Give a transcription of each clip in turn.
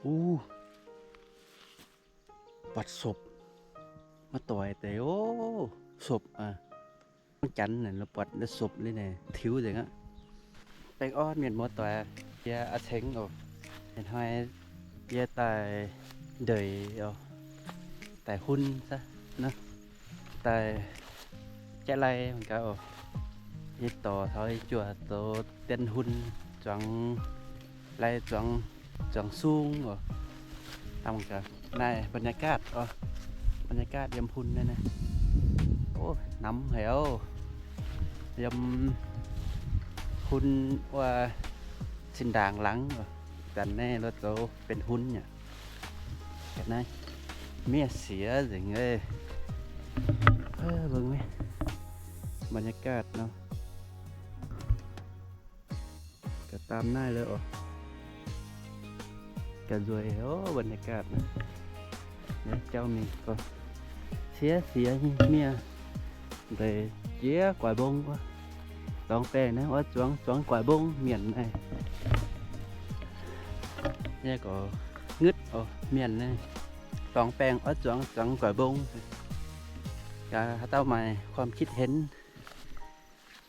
Uv, buatc sopc. Maiv doix deix oc, sopc aqv. Mv janx naaic buatc sopc liuz naaic tiux nzengc aqv. Baengh orn mienh muoz-doic, yie a'cengx oc. Ih hnoi yie daaih ndeic oc, daaih hun, daaih jaiv lai mangc gaax oc. Yie dorc taux yie juoz zoux dien hun, zuangx lai, zuangx, zuangx sung oc. Mangc gaax naaiv บรรยากาศ oc, บรรยากาศ yiem hun naaiv. Ov, namx haic oc. Yiem hun wuov cin-ndaangc laangz oc. Zanc naaiv luo zoux benx hun aqv. Naaiv miev siex nzengc. บรรยากาศ nor, ga'daam naaiv le oc. Ga'nzueic oc, บรรยากาศ naaiv. Jauv mingh gorx, siev siex nyei miev ndeic jiex guaix mbong wuov. Zuangx baengh naaiv oix zuangx, zuangx guaix mbong mienh naaiv. Yie gorx ngutv oc, mienh naaiv zuangx baengh oix zuangx, zuangx guaix mbong. Gaax haaix dauh maaih ความคิดเห็น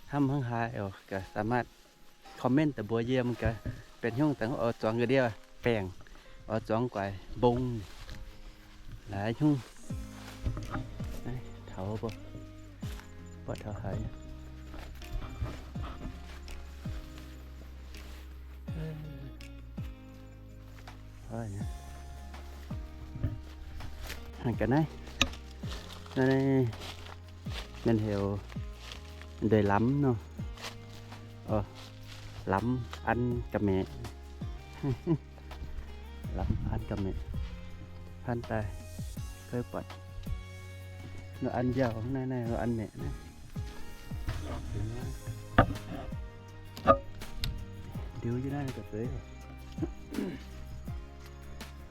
hnamv hnangv haaix oc, gaax สามารถ comment daaih mbuox yie mangc gaax. Benx hnyouv daaih oix zuangx ga'ndiev baengh, oix zuangx guaix mbong, laaix hnyouv. Taux, buatc taux haaix. Ga'naaiv, naaiv mienh heuc ndeic lamz nor. Lamz an ga'maeqc. Lamz an ga'maeqc. Hnangv daaih, buatc lo an mbiauh naaiv, naaiv lo an maeqc naaiv. Ndiux jienv naaiv ga'zeix.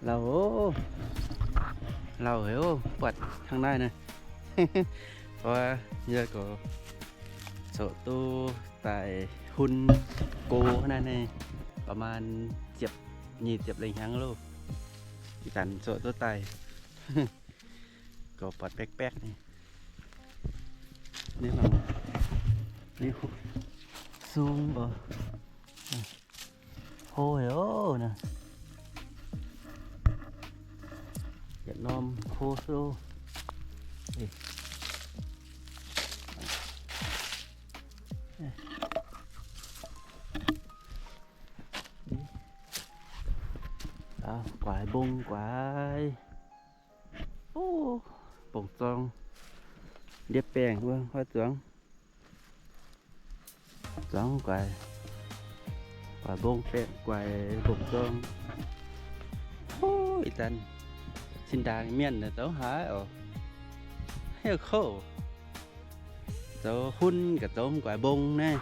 Lauh oc, lauh heuc buatc hnangv naaiv naaiv. Yie gorx coqv duqv daaih hun go naaiv naaiv, ประมาณ ziepc, nyic ziepc lengh hnyangx loh. Ih zanc coqv duqv daaih. Gorx buatc baeqv baeqv nyei. Ninh, ninh sung oc. Hlo haic oc naaiv. Yietc norm hlo sou. Guaix mbong guaix. Mbong-zorng, ndiev baengh wuov, oix zuangx, zuangx guaix, guaix mbong baengh, guaix mbong-zorng. Ih zanc cin-ndaangc mienh zoux haaix oc, heuc kouv, zoux hun ga'zomx guaix mbong naaiv.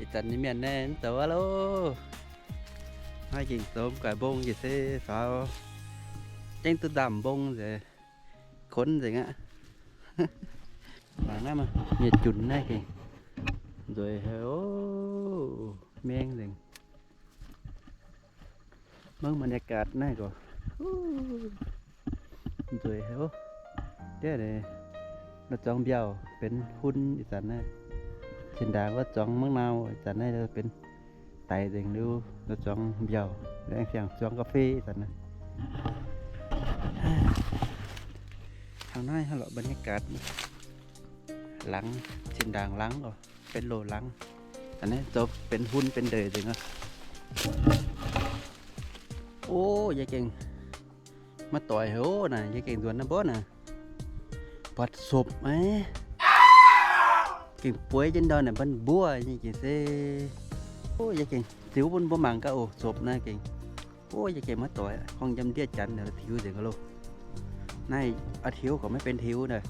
Ih zanc nyei mienh naaiv mv zoux aqv loh. Naaiv gengh zomx guaix mbong njiec se faaux, jengv duqv nzamh mbong nzengc, konv nzengc aqv. Mangc naaiv maah, nyei junc naaiv gengh nzueic haic oc, meng nzengc. Mangv บรรยากาศ naaiv gorx, nzueic haic oc. Diev, loz-zuangx mbiauh benx hun ih zanc naaiv. Cin-ndaangc wuov zuangx mangv nau, ih zanc naaiv benx daic nzengc liuz, loz-zuangx mbiauh aengx fiangh zuangx กาแฟ ih zanc naaiv. Hnangv naaiv hnangv lorqc บรรยากาศ laangz, cin-ndaangc laangz oc, benx loz-laangz. A'naaiv zoux benx hun benx ndeic nzengc aqv. O, yie gengh maiv doix haic oc naaic, yie gengh nzuonx naaiv mbuov naaic, buatc sopc maiv, gengh bueix jienv ndau naaic mbuov nyei gengh se, o, yie gengh ziux bun mbuo mangc gaax oc, sopc naaiv gengh, o, yie gengh maiv doix, gorngv yiem ndiev janx tiux nzengc loh. Naaiv oix tiux gorngv maiv benx tiux naaic,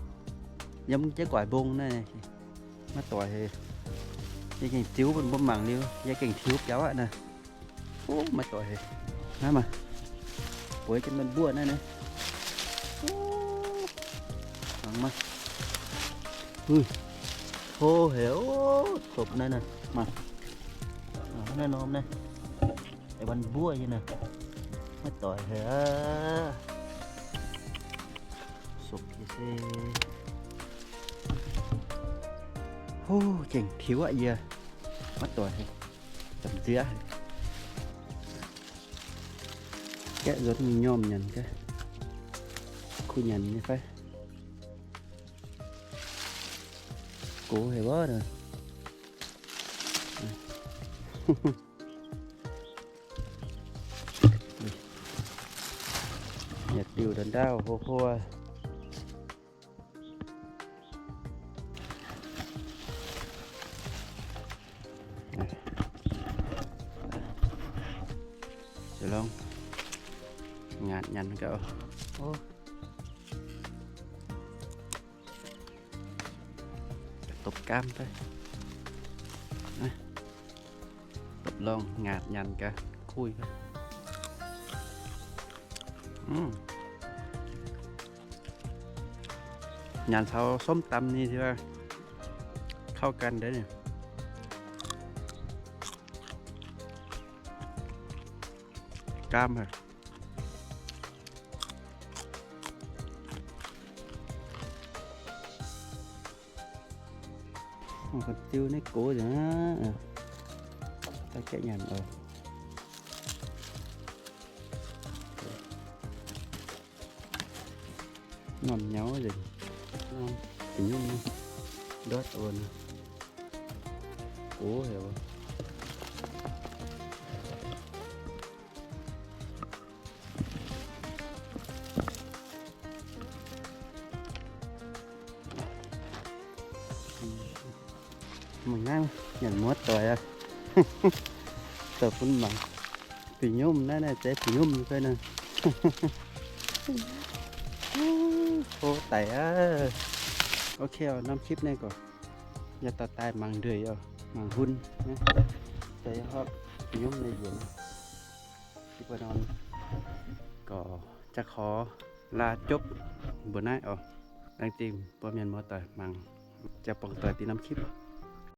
yiem jienv guaix mbong naaiv. Maiv doix haic. Yie gengh ziux bun mbuo mangc liuz, yie gengh tiux biaux aqv naaic. O, maiv doix haic. Naaiv maah, bueix jienv mbuov naaiv naaiv. Mangc maah. Hlo haic oc, sopc naaiv naaiv. Maah, naaiv norm naaiv. Deix ban mbuov nyei naaiv, maiv doix haic aqv. Sopc nyei se. Hov, gengh tiux aqv yie. Maiv doix haic. Gamh nziex haic. Gaeqv nzuonx mingh nyormh nyanc gaax. Kuh nyanc nyei fai? Gox haic wuov. Yietc diuh ndau-ndau hlo hlo. Se longx, ngaatc nyanc gaax. Dopc gaam fai? Dopc longx, ngaatc nyanc gaax, kuih fai? Nyanc caux ส้มตำ ni, เข้ากัน deix ni. Gaam haic. Ga'diu naaiv gox nzengc aqv. Daaih gaeqv nyanc oc. Norm nyauv nzengc. Norm fih nyungc ndortv wuov. Gox haic. Mangc naaiv nyanc muoz doic aqv. Zoux bun mangc. Fih nyungc naaiv, naaiv zeiz fih nyungc fai naaiv. Hlo daic aqv. Ok, norm clip naaiv gorqv yaac dorh daaih mangc ndueic oc, mangc hun. Deix hopv fih nyungc nyei yienc. Clip nor gorqv jaax korv laa jopv mbuo naaiv oc. Laengz zingh mbuo mienh muoz doic mangc jaa-borngh doic deix norm clip.